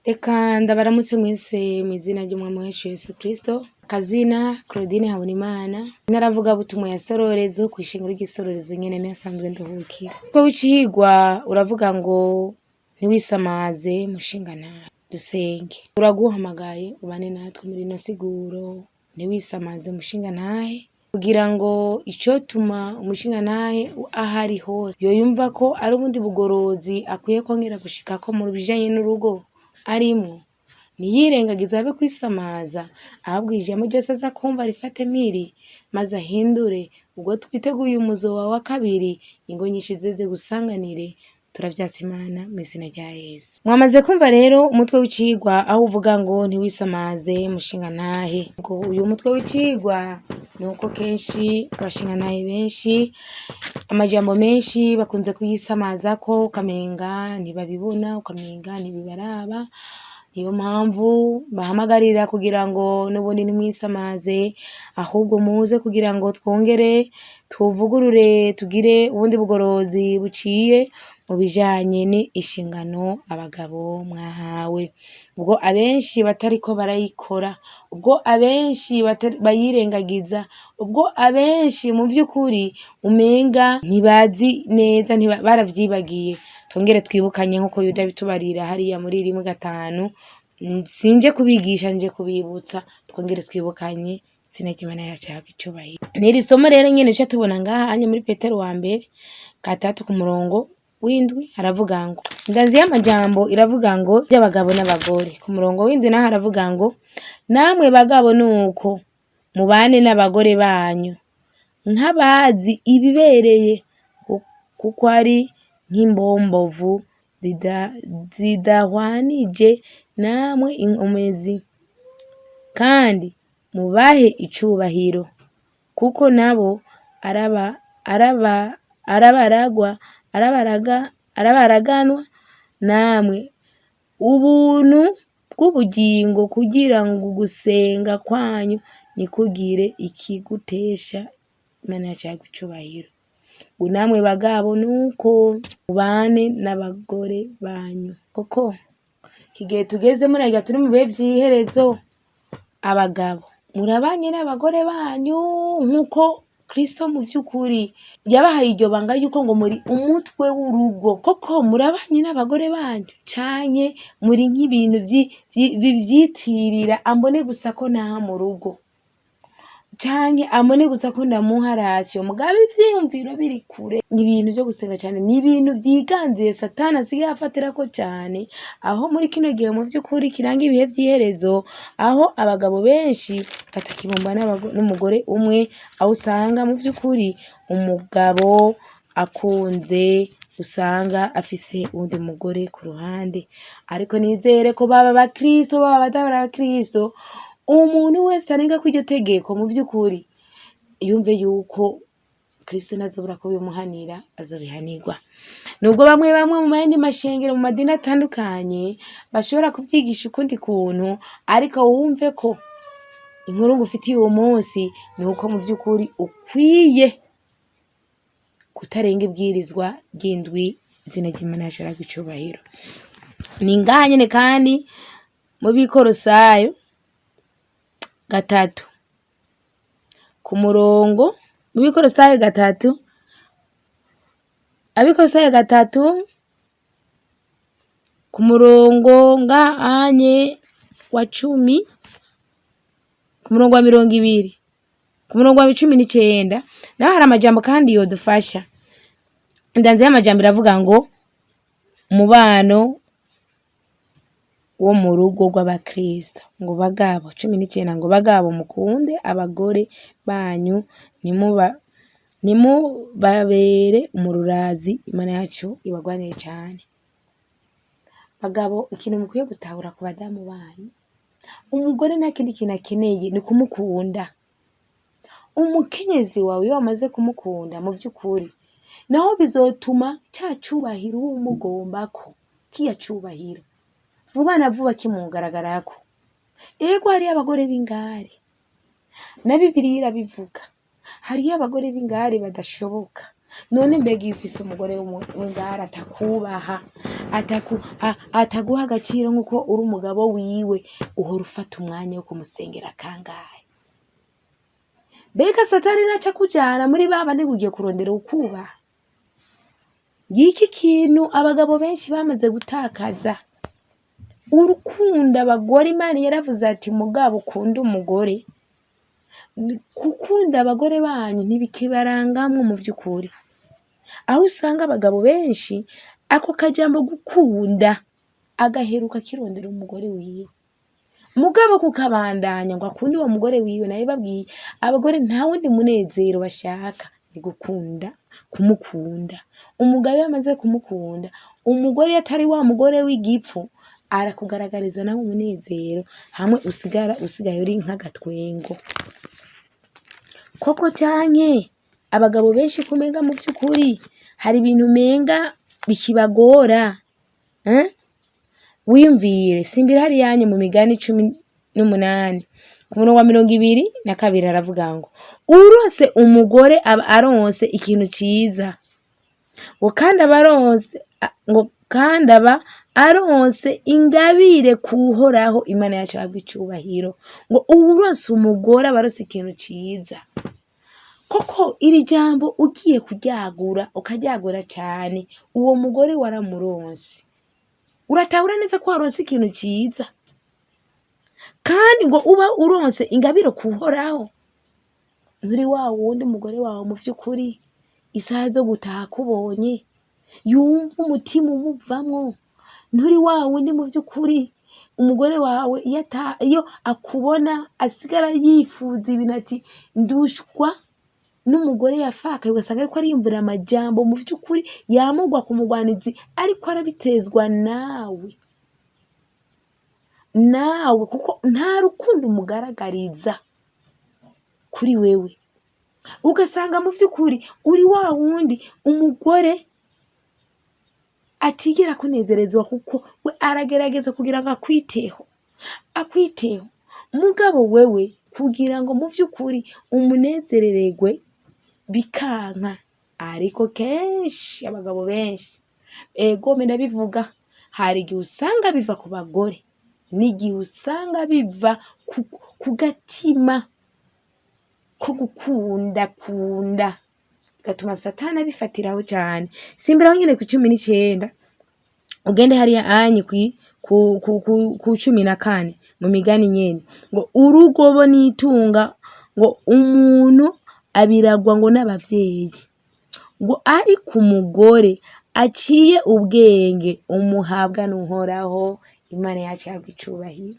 Reka ndabaramutse mwese mw'izina ry'umwami wacu Yesu Kristo. Kazina Claudine Habonimana, ntaravugabutumwa ya Sororezo kw'ishengero ry'Isororezo nyene niho nsanzwe nduhukira. Umutwe w'icigwa uravuga ngo ntiwisamaze mushingantahe. Dusenge. Turaguhamagaye ubane natwe muri ino siguro, ntiwisamaze mushingantahe, kugira ngo icotuma umushingantahe aho ari hose yoyumva ko ari ubundi bugorozi akwiye kongera gushikako mu bijanye n'urugo arimwo, ntiyirengagize abe kwisamaza, ahubwo ijambo ryose aza kumva arifate mpiri maze ahindure. Ubwo twiteguye umuzo wawe wa kabiri, ingo nyinshi zize gusanganire, turavyatsa Imana mw'izina rya Yesu. Mwamaze kumva rero umutwe w'icigwa aho uvuga ngo ntiwisamaze mushingantahe. Ngo uyu mutwe w'icigwa ni uko kenshi abashingantahe benshi amajambo menshi bakunze kuyisamazako, ukamenga ntibabibona, ukamenga ntibibaraba. Niyo mpamvu bahamagarira kugira ngo n'ubundi ntimwisamaze, ahubwo muze kugira ngo twongere tuvugurure, tugire ubundi bugorozi buciye mu bijanye n'inshingano abagabo mwahawe. Ubwo abenshi batariko barayikora, ubwo abenshi bayirengagiza, ubwo abenshi mu vy'ukuri umenga ntibazi neza, baravyibagiye. Twongere twibukanye nkuko Yuda abitubarira hariya muri 1:5, sinje kubigisha nje kubibutsa, twongere twibukanye izina ry'Imana yacu ihabwe icubahiro. N'iri somo rero nyene duca tubona ngaha anye muri Petero wa mbere 3 ku murongo w'7 haravuga ngo indanzi y'amajambo iravuga ngo ry'abagabo n'abagore. Ku murongo w'7 naho haravuga ngo namwe bagabo nuko mubane n'abagore banyu nk'abazi ibibereye, kuko ari nk'imbombovu zidahwanije namwe inkomezi, kandi mubahe icubahiro, kuko nabo arabaraganwa namwe ubuntu bw'ubugingo, kugira ngo ugusenga kwanyu ntikugire ikigutesha. Imana yacu ihabwe icubahiro. Ngo namwe bagabo nuko mubane n'abagore banyu, koko iki gihe tugezemwo narya turi mu bihe vy'iherezo, abagabo murabanye n'abagore banyu nkuko Kristo mu vy'ukuri yabahaye iryo banga yuko ngo muri umutwe w'urugo. Koko murabanye n'abagore banyu canke muri nk'ibintu bivyitirira ambone gusa ko ntaha mu rugo, canke ambone gusa ko ndamuha ration, mugabo ivyiyumviro biri kure. Ni ibintu vyo gusenga cane, ni ibintu vyiganziye Satani asigaye afatirako cane, aho muri kino gihe mu vy'ukuri kiranga ibihe vy'iherezo, aho abagabo benshi batakibumba n'umugore umwe, aho usanga mu vy'ukuri umugabo akunze usanga afise uwundi mugore ku ruhande. Ariko nizere ko baba abakristo baba abatari abakristo, umuntu wese arenga kw'iryo tegeko mu vy'ukuri yumve yuko Kristo ntazobura kubimuhanira, azobihanirwa. Nubwo bamwe bamwe mu yandi mashengero, mu madini atandukanye bashobora kuvyigisha ukundi kuntu, ariko wumve ko inkuru ngufitiye uwu munsi ni uko mu vy'ukuri ukwiye kutarenga ibwirizwa ry'indwi. Izina ry'Imana yacu rihabwe icubahiro. Ni ngaha nyene kandi mu Bikorosayo 3 ku murongo, mu Bikorosayo 3, Abikorosayo 3 ku murongo ngaha anye wa 10, ku murongo wa 20, ku murongo wa 19 naho hari amajambo kandi yodufasha. Indanzi y'amajambo iravuga ngo umubano wo mu rugo rw'abakristo, ngo bagabo, 19, ngo bagabo mukunde abagore banyu, ntimubabere umururazi. Imana yacu ibagwanire cane. Bagabo, ikintu mukwiye gutahura ku badamu banyu, umugore nta kindi kintu akeneye ni kumukunda. Umukenyezi wawe iyo wamaze kumukunda mu vy'ukuri, naho bizotuma ca cubahiro uba umugombako, kiya cubahiro vuba na vuba kimugaragarako. Ego, hariyo abagore b'ingare, na Bibiliya irabivuga, hariyo abagore b'ingare badashoboka. None mbega iyo ufise umugore w'ingara atakubaha, ataguha agaciro nk'uko uri umugabo wiwe, uhora ufata umwanya wo kumusengera kangahe? Mbega Satani ntaca akujana muri ba bandi ngo ugiye kurondera uwukubaha? Ngiki kintu abagabo benshi bamaze gutakaza. Urukundo abagore, Imana yaravuze ati mugabo ukunde umugore. Gukunda abagore banyu ntibikibarangamwo mu vy'ukuri. Aho usanga abagabo benshi ako kajambo gukunda agaheruka akirondera umugore wiwe. Mugabo kukabandanya ngo akunde uwo mugore wiwe, nabibabwiye, abagore nta wundi munezero bashaka ni gukunda, kumukunda. Umugabo iyo amaze kumukunda, umugore iyo atari wa mugore w'igipfu, arakugaragariza nawe umunezero, hamwe usigara usigaye uri nk'agatwengo. Koko canke abagabo benshi kumenga mu vy'ukuri hari ibintu umenga bikibagora, Wiyumvire, simbira hariya mu migani 18 ku murongo wa 22 aravuga ngo uwuronse umugore aba aronse ikintu ciza, ngo kandi aba aronse, ngo kandi aba aronse ingabire k'Uhoraho Imana yacu ahabwe icubahiro. Ngo uwuronse umugore aba aronse ikintu ciza. Koko iri jambo ugiye kuryagura ukaryagura cane, uwo mugore waramuronse. Uratahura neza ko waronse ikintu ciza, kandi ngo uba uronse ingabire k'Uhoraho. Nturi wa wundi umugore wawe mu vy'ukuri isaha zo gutaha akubonye yumva umutima umuvamwo, nturi wa wundi mu vy'ukuri umugore wawe iyo akubona asigara yifuza ibintu ati ndushwa n'umugore yafakaye, ugasanga ariko ariyumvira amajambo mu vy'ukuri yamugwa ku mugwanizi, ariko arabitezwa nawe, nawe kuko nta rukundo umugaragariza kuri wewe. Ugasanga mu vy'ukuri uri wa wundi umugore atigera akunezerezwa, kuko we aragerageza kugira ngo akwiteho, akwiteho, mugabo wewe kugira ngo mu vy'ukuri umunezerererwe bikanka. Ariko kenshi abagabo benshi, egome ndabivuga, hari igihe usanga biva ku bagore n'igihe usanga biva ku gatima ko gukunda kunda, bigatuma Satani abifatiraho cane. Simbiraho nyene ku 19, ugende hariya anye ku 14 mu migani nyene, ngo urugo bo n'itunga, ngo umuntu abiragwa ngo n'abavyeyi, ngo ariko umugore aciye ubwenge umuhabwa n'Uhoraho. Imana yacu ihabwe icubahiro.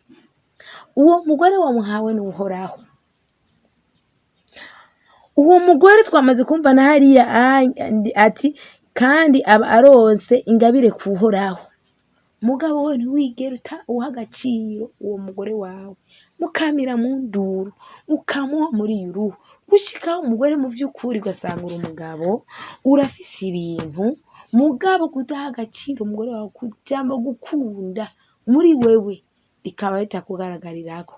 Uwo mugore wamuhawe n'Uhoraho. Uwo mugore twamaze kumva na hariya ati kandi aba aronse ingabire k'Uhoraho. Mugabo we ntiwigera uha agaciro uwo mugore wawe, mukamira mu nduru, ukamuha muri uruhu, gushikaho umugore mu vy'ukuri ugasanga uri umugabo urafise ibintu, mugabo kudaha agaciro umugore wawe kujambo gukunda muri wewe rikaba ritakugaragarirako.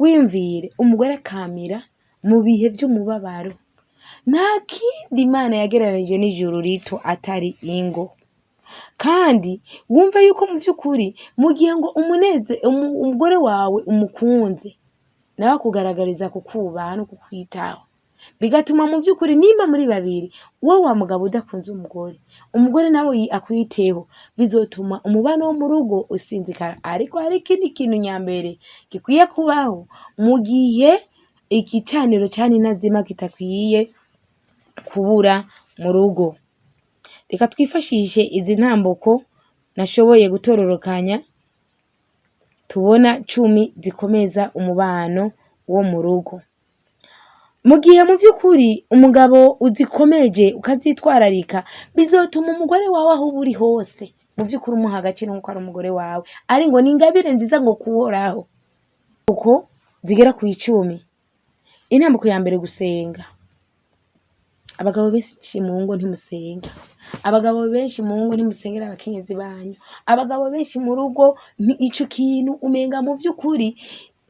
Wiyumvire umugore akamira mu bihe vy'umubabaro. Nta kindi Imana yagereranije n'ijuru rito atari ingo. Kandi wumve yuko mu vy'ukuri mu gihe ngo umugore wawe umukunze, nawe akugaragariza kukubaha no kukwitaho, bigatuma mu vy'ukuri nimba muri babiri, wowe wa mugabo udakunze umugore, umugore nawe akwiteho, bizotuma umubano wo mu rugo usinzikara. Ariko hari ikindi kintu nyambere gikwiye kubaho mu gihe igicaniro ca ninazima kitakwiye kubura mu rugo. Reka twifashishe izi ntambuko nashoboye gutororokanya, tubona 10 zikomeza umubano wo mu rugo. Mu gihe mu vy'ukuri umugabo uzikomeje ukazitwararika, bizotuma umugore wawe aho uba uri hose mu vy'ukuri umuha agaciro nkuko ari umugore wawe, ari ngo ni ingabire nziza ngo kuhoraho. Uko zigera kw'icumi. Intambuko ya mbere, gusenga. Abagabo benshi mu ngo ntimusenga, abagabo benshi mu ngo ntimusengera abakenyezi banyu, abagabo benshi mu rugo ico kintu umenga mu vy'ukuri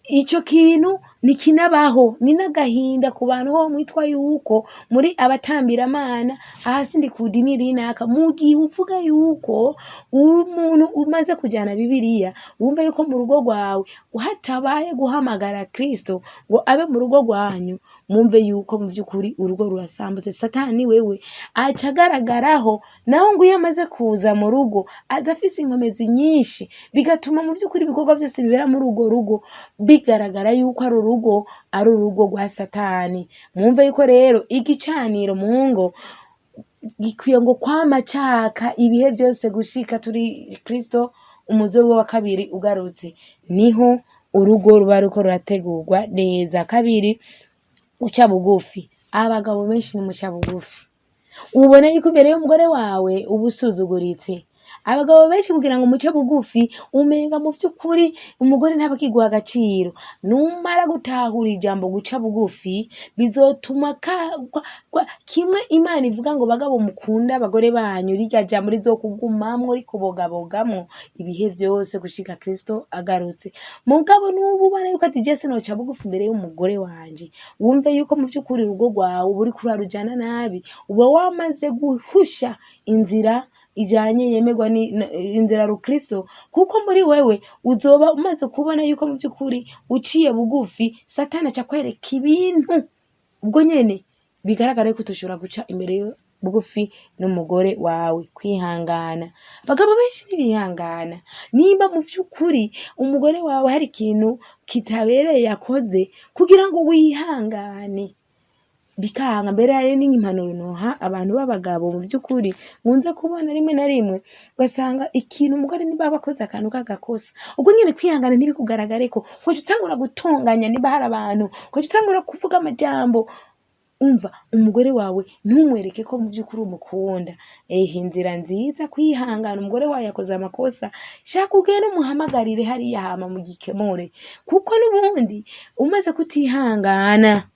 Ico kintu ntikinabaho, ni n'agahinda ku bantu ho mwitwa yuko muri abatambiramana, aha sindi ku dini rinaka, mu gihe uvuga yuko umuntu umaze kujana Bibiliya, wumve yuko mu rugo rwawe hatabaye guhamagara Kristo ngo abe mu rugo rwanyu, mwumve yuko mu vy'ukuri urugo rurasambutse. Satani wewe aca agaragaraho, naho ngo iyo amaze kuza mu rugo aza afise inkomezi nyinshi, bigatuma mu vy'ukuri ibikorwa vyose bibera muri urwo rugo bigaragara yuko ari urugo rwa Satani. Mwumve yuko rero igicaniro mu ngo gikwiye ngo kwama caka ibihe vyose gushika turi Kristo umuzo wa kabiri ugarutse, niho urugo ruba ruriko rurategurwa neza. Kabiri, guca bugufi. Abagabo benshi nimuca bugufi, ubona yuko imbere y'umugore wawe uba usuzuguritse. Abagabo benshi kugira ngo muce bugufi, umenga mu vy'ukuri umugore ntaba akiguha agaciro. Numara gutahura ijambo guca bugufi, bizotuma kimwe Imana ivuga ngo bagabo mukunde abagore banyu, rirya jambo rizokugumamwo rikubogabogamwo ibihe vyose gushika Kristo agarutse. Mugabo nubu ubona yuko ati je sinoca bugufi imbere y'umugore wanje, wumve yuko mu vy'ukuri urugo rwawe uba uriko urarujana nabi, uba wamaze guhusha inzira ijanye yemerwa inzira rukristo, kuko muri wewe uzoba umaze kubona yuko mu vy'ukuri uciye bugufi, Satani aca akwereka ibintu ubwo nyene bigaragara yuko utoshobora guca imbere bugufi n'umugore wawe. Kwihangana, abagabo benshi ntibihangana. Nimba mu vy'ukuri umugore wawe hari ikintu kitabereye yakoze, kugira ngo wihangane bikanga. Mbere hari n'impanuro noha abantu b'abagabo, mu vy'ukuri nkunze kubona rimwe na rimwe ugasanga ikintu umugore niba akoze akantu k'agakosa, ubwo nyene kwihangana ntibikugaragareko, ugaca utangura gutonganya niba hari abantu, ugaca utangura kuvuga amajambo. Umva, umugore wawe ntumwereke ko mu vy'ukuri umukunda. Ehe, inzira nziza kwihangana, umugore wawe yakoze amakosa, shaka ugende umuhamagarire hariya hama mugikemure, kuko n'ubundi umaze kutihangana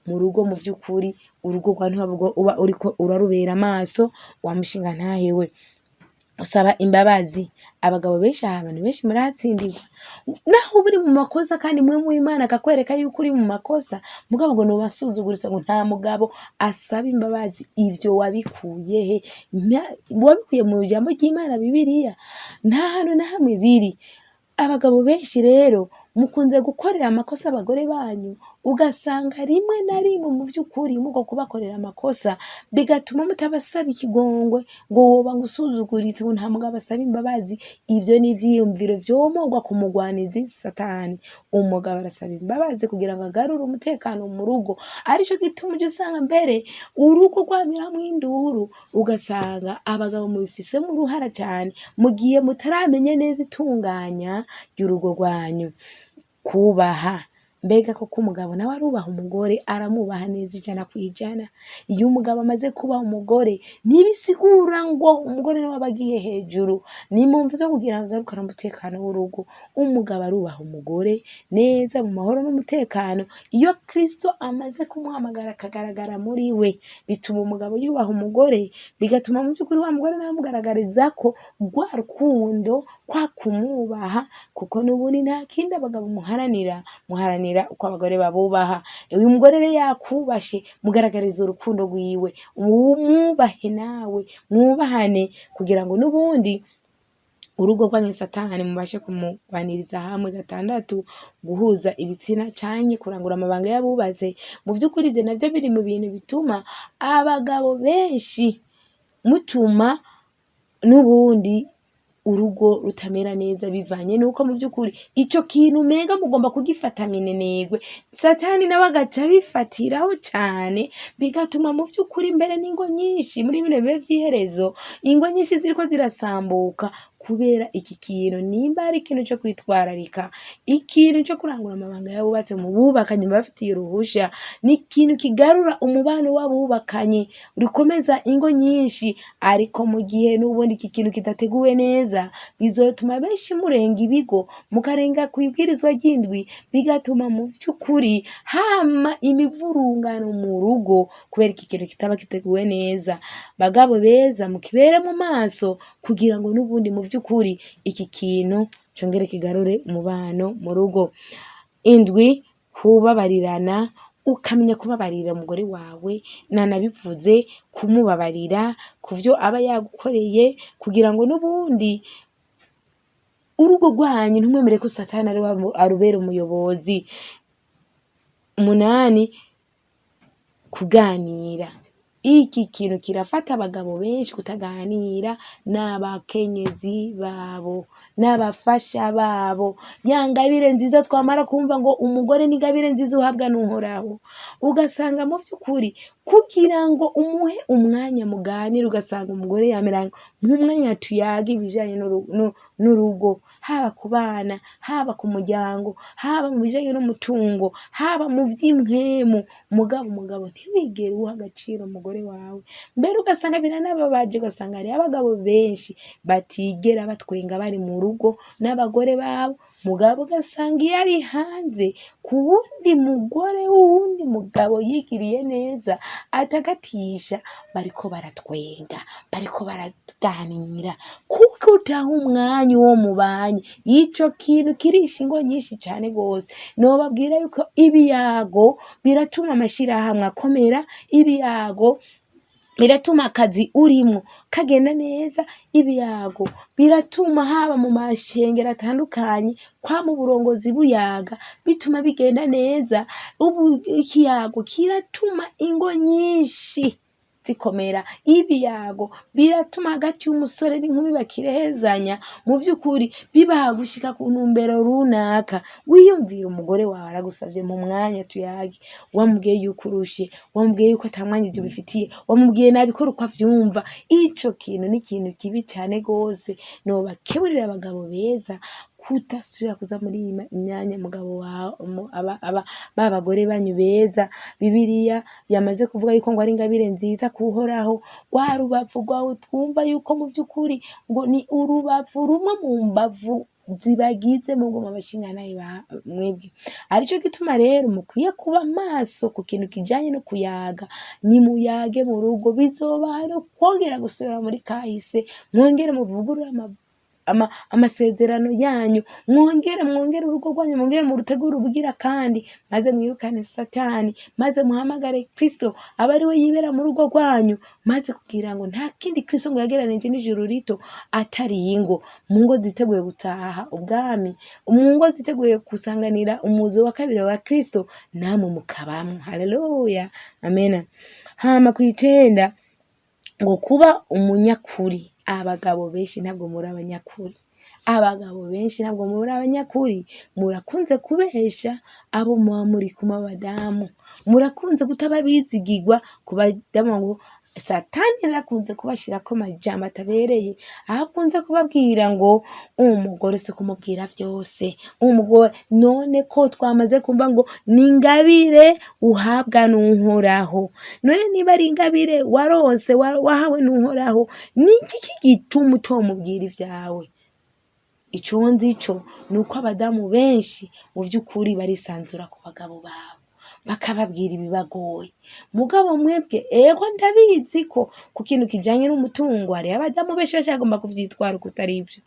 mu rugo, mu vy'ukuri urugo rwawe ntiwaba uba uriko urarubera amaso wa mushingantahe we. Usaba imbabazi, abagabo benshi aha, abantu benshi murahatsindirwa, naho uba uri mu makosa kandi mwe w'Imana akakwereka yuko uri mu makosa, mugabo ngo nobasuzuguritse, ngo nta mugabo asaba imbabazi. Ivyo wabikuye he? Wabikuye mu ijambo ry'Imana Bibiliya? Nta hantu na hamwe biri. Abagabo benshi rero mukunze gukorera amakosa abagore banyu, ugasanga rimwe na rimwe mu vy'ukuri muko kubakorera amakosa bigatuma mutabasaba ikigongwe, ngo woba ngo usuzuguritse, ngo nta mugabo asaba imbabazi. Ivyo ni ivyiyumviro vyomorwa ku mugwanizi Satani. Umugabo arasaba imbabazi kugira ngo agarure umutekano mu rugo, arico gituma uja usanga mbere urugo rwamiramwo induru, ugasanga abagabo mubifisemwo uruhara cane mu gihe mutaramenya neza itunganya ry'urugo rwanyu. Kubaha, mbega koko umugabo nawe arubaha umugore? Aramubaha neza 100%. Iyo umugabo amaze kubaha umugore, ntibisigura ngo umugore niwe aba agiye hejuru, ni impamvu zo kugira ngo agarukane umutekano w'urugo. Umugabo arubaha umugore neza mu mahoro n'umutekano. Iyo Kristo amaze kumuhamagara akagaragara muri we, bituma umugabo yubaha umugore, bigatuma mu vy'ukuri wa mugore nawe amugaragariza ko rwa rukundo, kwa kumwubaha, kuko n'ubundi nta kindi abagabo muharanira, muharanira uko abagore babubaha. Uyu mugore rero yakubashe, mugaragariza urukundo rwiwe, umwubahe nawe, mwubahane, kugira ngo n'ubundi urugo rwanyu Satani mubashe kumugwaniriza hamwe. Gatandatu, guhuza ibitsina canke kurangura amabanga y'abubatse. Mu vy'ukuri ivyo navyo biri mu bintu bituma abagabo benshi mutuma n'ubundi urugo rutamera neza, bivanye nuko mu vy'ukuri ico kintu umenga mugomba kugifata minenegwe, Satani nawe agaca abifatiraho cane, bigatuma mu vy'ukuri mbere n'ingo nyinshi muri bino bihe vy'iherezo, ingo nyinshi ziriko zirasambuka kubera iki kintu. Nimba ari ikintu co kwitwararika, ikintu co kurangura amabanga y'abubatse mu bubakanye bafitiye uruhusha, ni ikintu kigarura umubano w'abubakanye, rukomeza ingo nyinshi. Ariko mu gihe n'ubundi iki kintu kidateguwe neza, bizotuma benshi murenga ibigo, mukarenga kw'ibwirizwa ry'indwi, bigatuma mu vy'ukuri hama imivurungano mu rugo kubera iki kintu kitaba giteguwe neza. Bagabo beza, mukibere mu maso kugira ngo n'ubundi mu vy'ukuri iki kintu congere kigarure umubano mu rugo. Indwi, kubabarirana, ukamenya kubabarira umugore wawe, nanabivuze, kumubabarira kuvyo aba yagukoreye, kugira ngo n'ubundi urugo rwanyu ntimwemere ko Satani ariwe arubera umuyobozi. Umunani, kuganira. Iki kintu kirafata abagabo benshi kutaganira n'abakenyezi babo n'abafasha babo. Ya ngabire nziza twamara kumva ngo umugore ni ingabire nziza uhabwa n'Uhoraho, ugasanga mu vy'ukuri kugira ngo umuhe umwanya muganire, ugasanga umugore yamera nk'umwanya tuyaga ibijanye n'urugo, haba ku bana, haba ku muryango, haba mu bijanye n'umutungo, haba mu vy'impwemu. Mugabo umugabo ntiwigere uha agaciro umugore wawe, mbere ugasanga biranababaje, ugasanga hariho abagabo benshi batigera batwenga bari mu rugo n'abagore babo, mugabo ugasanga iyo ari hanze ku wundi mugore w'uwundi mugabo yigiriye neza atagatisha, bariko baratwenga, bariko baraganira, kuko utaha umwanya uwo mubanye. Ico kintu kirisha ingo nyinshi cane gose. Nobabwira yuko ibiyago biratuma amashirahamwe akomera, ibiyago biratuma akazi urimwo kagenda neza, ibiyago biratuma haba mu mashengero atandukanye kwama uburongozi buyaga, bituma bigenda neza. Ubu ikiyago kiratuma ingo nyinshi zikomera, ibiyago biratuma hagati y'umusore n'inkumi bakirehezanya, mu vy'ukuri bibaha gushika ku ntumbero runaka. Wiyumvire umugore wawe aragusavye mu mwanya tuyage, wamubwiye yuko urushe, wamubwiye yuko ata mwanya ivyo ubifitiye, wamubwiye nabikora uko avyumva. Ico kintu ni ikintu kibi cane gose. Nobakeburira abagabo beza kudasubira kuza muri iyi myanya mugabo wawe, aba ba bagore banyu beza. Bibiliya yamaze kuvuga yuko ngo ari ingabire nziza kuhoraho, rwa rubavu rwawe twumva yuko mu vy'ukuri ngo ni urubavu rumwe mu mbavu zibagize muguma abashingantahe mwebwe. Arico gituma rero mukwiye kuba maso ku kintu kijanye no kuyaga. Nimuyage mu rugo, bizobaha no kwongera gusubira muri kahise, mwongere muvugurure amasezerano yanyu, mwongere mwongere urugo rwanyu, mwongere murutegure ubugira kandi, maze mwirukane Satani, maze muhamagare Kristo abe ari we yibera mu rugo rwanyu, maze kugira ngo nta kindi Kristo ngo yagereranije n'ijuru rito atari ingo. Mu ngo ziteguye gutaha ubwami, mu ngo ziteguye gusanganira umuzo wa kabiri wa Kristo, namwe mukabamwo. Haleluya, amena. Hama kw'icenda, ngo kuba umunyakuri. Abagabo benshi ntabwo muri abanyakuri, abagabo benshi ntabwo muri abanyakuri. Murakunze kubesha abo muba muri kumwe abadamu, murakunze kutaba bizigirwa ku badamu, ngo Satani yarakunze kubashirako amajambo atabereye, aho akunze kubabwira ngo umugore si kumubwira vyose, umugore. None ko twamaze kumva ngo ni ingabire uhabwa n'Uhoraho, none niba ari ingabire waronse wahawe n'Uhoraho, ni iki gituma utomubwira ivyawe? Ico nzi co ni uko abadamu benshi mu vy'ukuri barisanzura ku bagabo babo, bakababwira ibibagoye. Mugabo mwebwe, ego ndabizi ko ku kintu kijanye n'umutungo hariho abadamu benshi bacagomba kuvyitwara uko utari ivyo,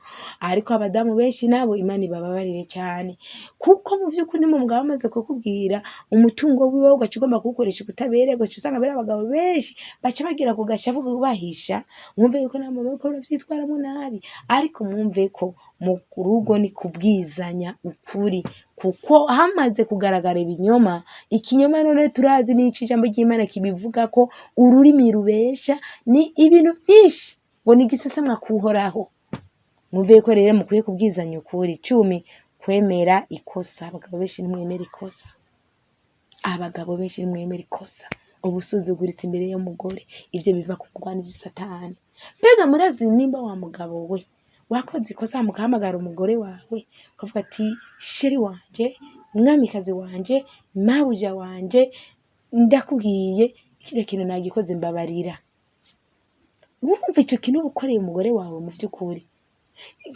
ariko abadamu benshi nabo Imana ibababarire cane, kuko mu vy'ukuri mu mugabo amaze kukubwira umutungo wiwe ugaca ugomba kuwukoresha ukutabereye, ugaca usanga bariya abagabo benshi baca bagira ku gashavu kubahisha. Mwumve yuko namwe muriko muravyitwaramwo nabi, ariko mwumve ko mu rugo ni kubwizanya ukuri, kuko hamaze kugaragara ibinyoma. Ikinyoma none turazi n'ico ijambo ry'Imana kibivuga ko ururimi rubesha ni ibintu vyinshi, ngo ni igisesemwa kuhoraho. Mwumve ko rero mukwiye kubwizanya ukuri. 10, kwemera ikosa. Abagabo benshi ntimwemera ikosa, abagabo benshi ntimwemera ikosa. Uba usuzuguritse imbere y'umugore, ivyo biva ku mugwanizi Satani. Mbega murazi nimba wa mugabo we wakoze ikosa, mugahamagara umugore wawe ukavuga ati chéri wanje, mwamikazi wanje, mabuja wanje, ndakubwiye kirya kintu nagikoze, mbabarira. Urumva ico kintu uba ukoreye umugore wawe, mu vy'ukuri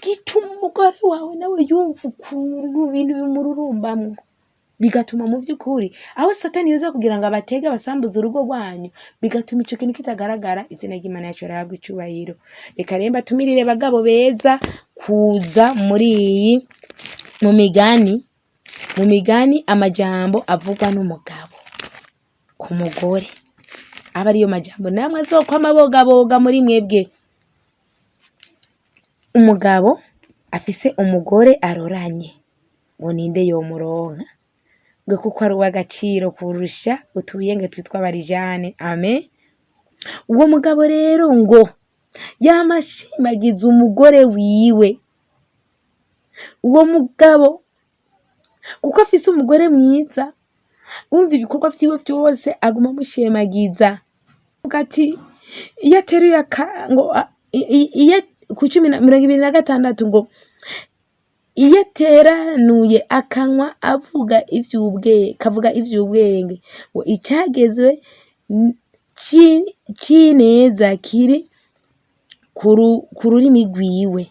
gituma umugore wawe nawe yumva ukuntu ibintu bimururumbamwo, bigatuma mu vy'ukuri aho Satani yoza kugira ngo abatege abasambuze urugo rwanyu, bigatuma ico kintu kitagaragara. Izina ry'Imana yacu rihabwe icubahiro. Reka rero mbatumirire bagabo beza kuza muri iyi mu migani. Mu migani amajambo avugwa n'umugabo ku mugore aba ariyo majambo namwe azokwama abogaboga muri mwebwe. Umugabo afise umugore aroranye ngo ninde yomuronka ngo kuko ari uw'agaciro kurusha utuyenge twitwa barijane. Amen. Uwo mugabo rero ngo yama ashimagiza umugore wiwe. Uwo mugabo kuko afise umugore mwiza, urumva ibikorwa vyiwe vyose aguma amushemagiza. Avuga ati iyo ateruye ngo iyo ku cumi na 26 ngo iyo ateranuye akanwa avuga ivy'ubwenge, kavuga ivy'ubwenge ngo icagezwe c'ineza kiri ku rurimi rwiwe.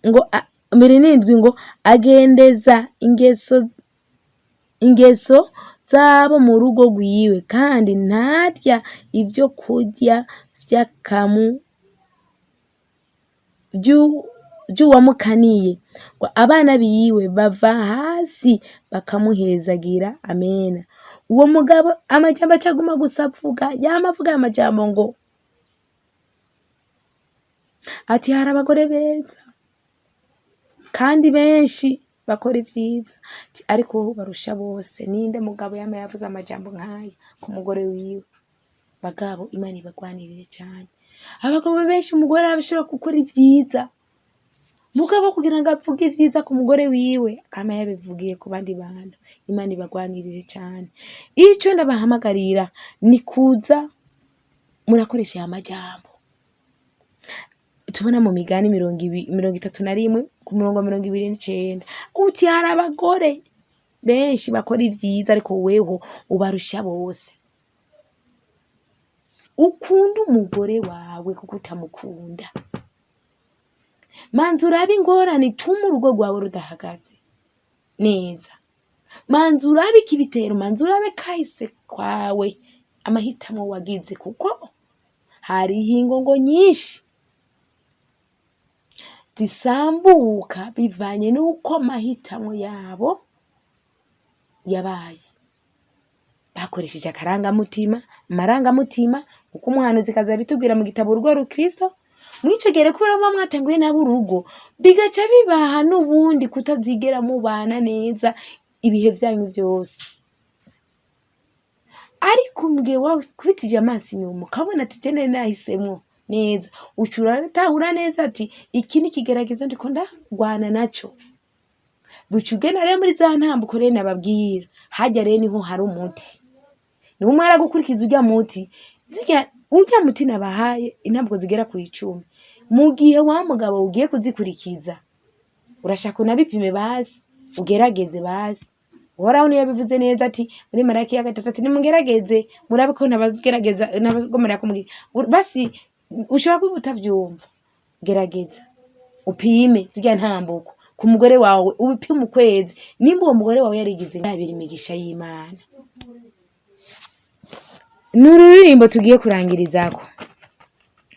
Ngo 27 ngo agendeza ingeso z'abo mu rugo rwiwe kandi ntarya ivyo kurya vy'akamu vy'uwamukaniye, ngo abana biwe bava hasi bakamuhezagira. Amena. Uwo mugabo amajambo acaguma gusa avuga, yama avuga amajambo ngo ati hari abagore beza kandi benshi bakora ivyiza, ariko wowe ubarusha bose. Ninde mugabo yama yavuze amajambo nk'aya ku mugore wiwe? Bagabo, Imana ibagwanirire cane. Abagabo benshi umugore arashobora gukora ivyiza, mugabo kugira ngo avuge ivyiza ku mugore wiwe akama yabivugiye ku bandi bantu. Imana ibagwanirire cane. Ico ndabahamagarira ni kuza murakoresha aya majambo tubona mu migani 31 ku murongo wa 29, uti hari abagore benshi bakora ivyiza ariko weho ubarusha bose. Ukunde umugore wawe kuko utamukunda. Manza urabe ingorane ituma urugo rwawe rudahagaze neza. Manza urabe ikibitera, manza urabe kahise kwawe, amahitamwo wagize, kuko hariho ingongo nyinshi zisambuka bivanye n'uko amahitamwo yabo yabaye. Bakoresheje akarangamutima, amarangamutima, uko umuhanuzi abitubwira mu gitabo Urugo Rukristo. Mw'ico gihe rero kubera muba mwatanguye nabi urugo, bigaca bibaha n'ubundi kutazigera mubana neza ibihe vyanyu vyose. Ariko mugihe wakubitije amaso inyuma ukabona ati je nari nahisemwo neza, uca uratahura neza ati iki ni ikigeragezo ndiko ndarwana naco. Buca ugenda rero muri za ntambuko rero nababwira, harya rero niho hari umuti. Niwamara gukurikiza urya muti, urya muti nabahaye intambuko zigera kw'icumi, mu gihe wa mugabo ugiye kuzikurikiza, urashaka unabipime basi, ugerageze basi. Uhoraho niwe yabivuze neza ati muri Maraki ya 3 ati nimugerageze murabe ko ntabagerageza ntabagomera kumugira. Basi ushobora kuba utavyumva, gerageza upime zirya ntambuko ku mugore wawe, ubipime ukwezi, nimba uwo mugore wawe yarigize yabira imigisha y'Imana. Ni ururirimbo tugiye kurangirizako.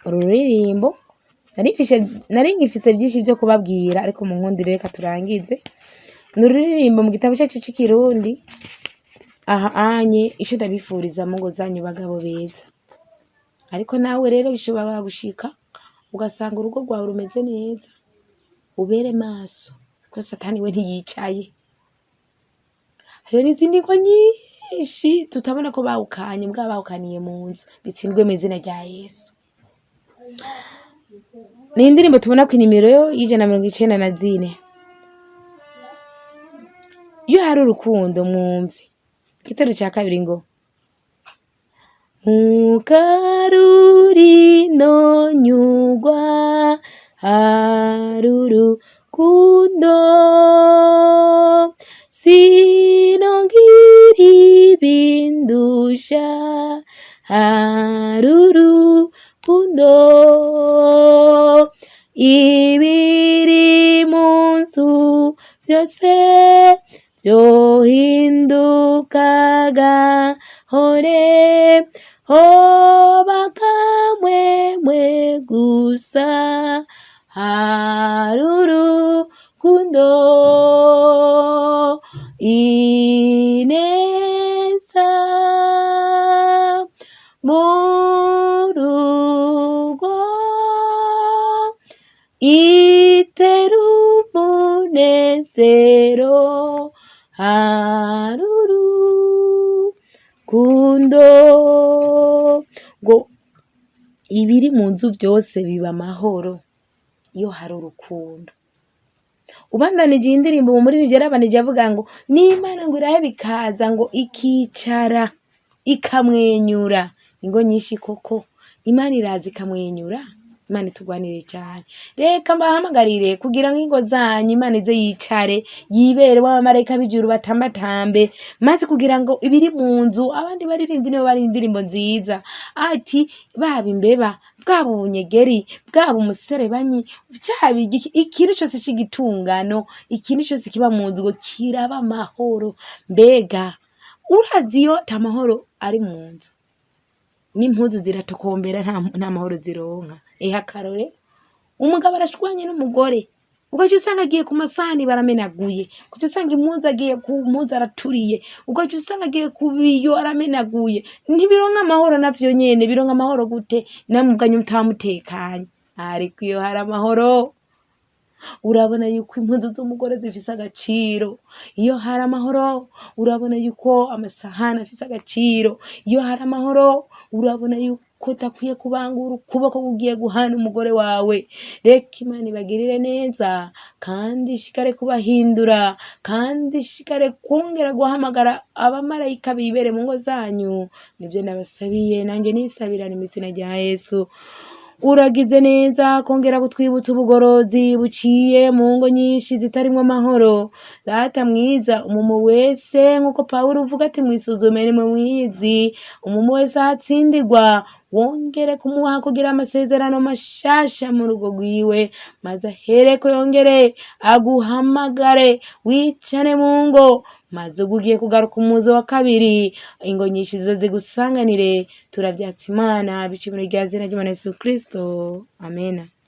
Uru ruririmbo nari ngifise vyinshi vyo kubabwira, ariko munkundire reka turangize. Ni ururirimbo mu gitabo cacu c'ikirundi. Aha anye ico ndabifuriza mu ngo zanyu bagabo beza. Ariko nawe rero bishobora gushika ugasanga urugo rwawe rumeze neza, ubere maso kuko satani we ntiyicaye. Hariho n'izindi ngo nyinshi tutabona ko bawukanye, mugabo bawukaniye mu nzu, bitsindwe mw'izina rya Yesu. Ni indirimbo tubona kw'inimero y'194. Iyo hari urukundo mwumve. Igitero ca kabiri ngo mukarurino nyugwa hari urukundo, sinongira ibindusha hari urukundo, ibiri mu nzu vyose vyohinduka gahore, hoba akamwemwe gusa hari urukundo. urukundo, ineza mu rugo itera umunezero, hari urukundo. Ngo ibiri mu nzu vyose biba amahoro iyo hari urukundo. Ubandanije iyi ndirimbo, uwo muririmbyi yarabandanije avuga ngo n'Imana ngo iraheba ikaza ngo ikicara ikamwenyura. Ingo nyinshi koko Imana iraza ikamwenyura. Imana itugwanire cyane. Reka mbahamagarire kugira ngo ingo zanyu Imana ize yicare yibere, w'abamarayika b'ijuru batambatambe, maze kugira ngo ibiri mu nzu, abandi baririmbyi nibo bari indirimbo nziza ati baba imbeba, bwaba ubunyegeri, bwaba umuserebanyi, caba igiki, ikintu cose c'igitungano, ikintu cose kiba mu nzu ngo kiraba amahoro. Mbega urazi iyo ata mahoro ari mu nzu, n'impuzu ziratokombera, nta mahoro zironka. Eha akarore, umugabo arashwanye n'umugore, ugaca usanga agiye ku masahani baramenaguye, ugaca usanga impuzu agiye ku mpuzu araturiye, ugaca usanga agiye ku biyo aramenaguye. Ntibironka amahoro navyo nyene. Bironka amahoro gute namwe ubwanyu mutamutekanye? Ariko iyo hari amahoro, urabona yuko impuzu z'umugore zifise agaciro. Iyo hari amahoro, urabona yuko amasahani afise agaciro. Iyo hari amahoro, urabona yuko utakwiye kubangura ukuboko ugiye guhana umugore wawe. Reka Imana ibagirire neza, kandi ishikare kubahindura, kandi ishikare kongera guhamagara abamarayika bibere mu ngo zanyu. Nibyo nabasabiye, nanjye nisabirana mu izina rya Yesu. Uragize neza kongera kutwibutsa ubugorozi buciye mu ngo nyinshi zitarimwo amahoro. Data mwiza, umumu wese, nk'uko Pawulo uvuga ati mwisuzume nimwe mwiyizi, umumu wese ahatsindirwa, wongere kumuha kugira amasezerano mashasha mu rugo rwiwe, maze ahereko yongere aguhamagare wicane mu ngo, maze ubwo ugiye kugaruka umuzo wa kabiri, ingo nyinshi zo zigusanganire. Turavyatsa Imana biciye muri rya zina ry'Imana Yesu Kristo, amena.